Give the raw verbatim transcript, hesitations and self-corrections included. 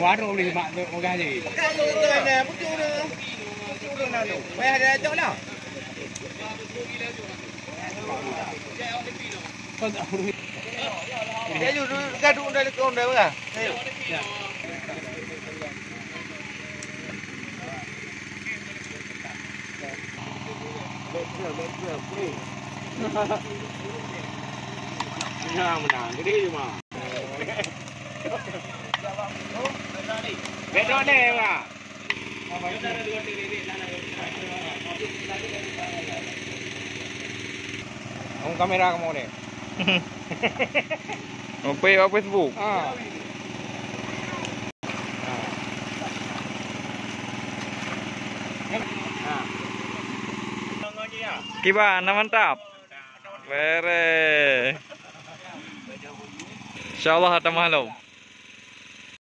Warung ni mak tu pegang je. Payah dia ajak lah. Ayo, gaduh dah lekong dah, bah. Ayo. Menang, menang. Jadi, mah. Betul deh, mah. Ang kamera kamu deh. Sampai Facebook. Ah. Kiban, na mantap. Bere. Insyaallah tamah lom.